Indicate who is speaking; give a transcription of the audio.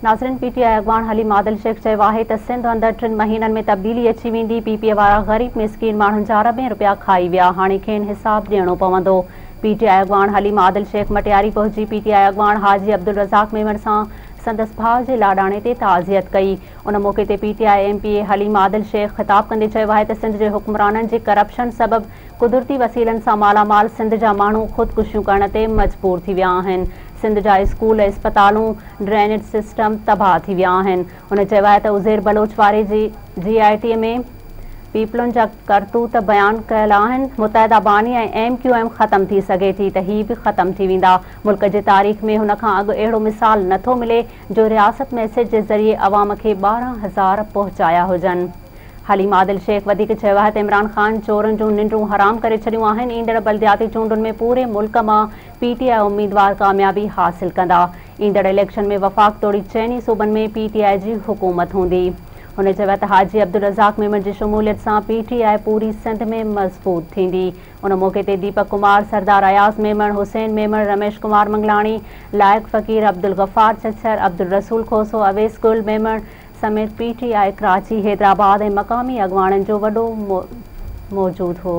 Speaker 1: ناظرين پي ٽي آء اڳواڻ حليم عادل شيخ چيو آهي ته سنڌ اندر ٽن مهينن ۾ تبديلي اچي ويندي، پي پي وارا غريب مسڪين ماڻهن جا اربين رپيا کائي ويا، هاڻي کين حساب ڏيڻو پوندو. پي ٽي آء اڳواڻ حليم عادل شيخ مٽياري پهچي پي ٽي آء اڳواڻ حاجي عبدالرزاق ميمڻ سان سندس ڀاء جي لاڏاڻي تي تعزيت ڪئي. ان موقعي تي P T I M P A Haleem Adil Sheikh خطاب ڪندي چيو آهي ته سنڌ جي حڪمرانن جي ڪرپشن سبب قدرتي وسيلن سان مالا مال سنڌ جا ماڻهو خودڪشيون ڪرڻ تي مجبور ٿي ويا آهن، سنڌ جا اسڪول، اسپتالون، ڊرينيج سسٽم تباهه ٿي ويا آهن. هن چيو آهي ته عزير بلوچ واري جي جي آء ٽي ۾ پيپلن جا ڪرتوت بيان ڪيل آهن، متحده باني ۽ ايم ڪيو ايم ختم ٿي سگهي ٿي ته هي به ختم ٿي ويندا، ملڪ جي تاريخ ۾ هن کان اڳ اهڙو مثال نه ٿو ملي جو رياست ميسيج جي ذريعي عوام کي 12 هزار پهچايا هجن. حليم عادل شيخ وڌيڪ چيو آهي ته عمران خان چورن جون ننڊون حرام ڪري ڇڏيون آهن، ايندڙ بلدياتي چونڊن ۾ پوري ملڪ مان پي ٽي آء اميدوار ڪاميابي حاصل ڪندا، ايندڙ اليڪشن ۾ وفاق توڙي چئني صوبن ۾ پي ٽي آء جي حڪومت هوندي. هن چيو ته حاجي عبدالرزاق ميمڻ جي شموليت سان پي ٽي آء پوري سنڌ ۾ مضبوط ٿيندي. ان موقعي تي ديپڪ ڪمار، سردار اياز ميمڻ، حسين ميمڻ، رميش ڪمار منگلاڻي، لائق فقير، عبدالغفار ڇڇر، عبدالرسول کوسو، اويس گل ميمڻ، سميت P T I Karachi, Hyderabad ۽ مقامي اڳواڻن جو وڏو موجود هو.